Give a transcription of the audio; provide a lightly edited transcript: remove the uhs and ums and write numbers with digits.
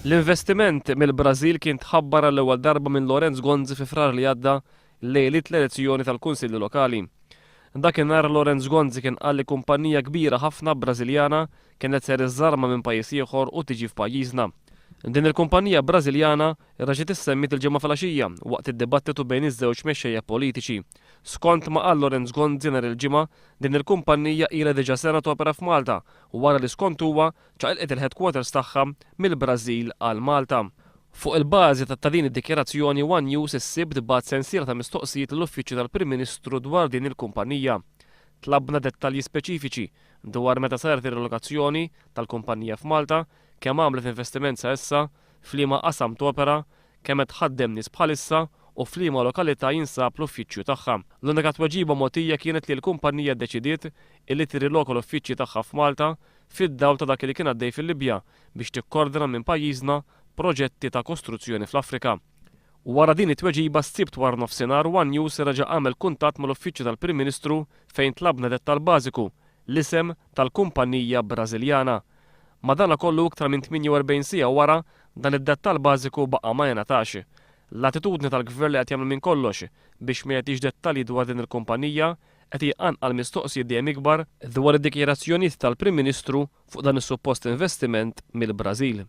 L-investiment mill-Brażil kien tħabbar għall-ewwel darba minn Lawrence Gonzi fi Frar li għadda lejliet l-elezzjoni tal-Kunsilli Lokali. Dakinhar Lawrence Gonzi kien qal li kumpanija kbira ħafna Brażiljana kienet ser iżżarma minn pajjiż ieħor u tiġi f'pajjiżna. Din il-kumpanija Brażiljana reġgħet issemmiet il-Ġimgħa filgħaxija waqt id-dibattitu bejn iż-żewġ mexxejja politiċi. Skont ma qal Lawrence Gonzi nhar il-Ġimgħa, din il-kumpanija ilha diġà sena topera f'Malta wara li skont huwa ċaqilqet il-headquarters tagħha mill-Brażil għal Malta. Fuq il-bażi ta' din id-dikjarazzjoni one News is-Sibt bagħat sensiela ta' mistoqsijiet lill-Uffiċċju tal-Prim Ministru dwar din il-kumpanija. Tlabna dettalji speċifiċi dwar meta saret ir-rilokazzjoni tal-kumpanija f'Malta, kemm għamlet investiment sa issa, f'liema qasam topera, kemm qed tħaddem nies bħalissa u f'liema lokalità jinsab l-uffiċċju tagħha. L-unika tweġiba mogħtija kienet li l-kumpanija ddeċidiet illi tirriloka l-uffiċċji tagħha f'Malta fid-dawl ta' dak li kien għaddej fil-Libja biex tikkordina minn pajjiżna proġetti ta' kostruzzjoni fl-Afrika. Wara din it-tweġiba s-Sibt waranofsinhar one News reġa' għamel kuntatt mal-Uffiċċju tal-Prim Ministru fejn tlabna dettall bażiku, l-isem tal-kumpanija Brażiljana. Madanakollu iktar minn 48 siegħa wara, dan id-dettall bażiku baqa' ma jingħatax. L-attitudni tal-Gvern li qed jagħmel minn kollox biex ma jagħtix dettalji dwar din il-kumpanija qed jqanqal mistoqsijiet dejjem ikbar dwar id-dikjarazzjonijiet tal-Prim Ministru fuq dan is-suppost investiment mill-Brażil.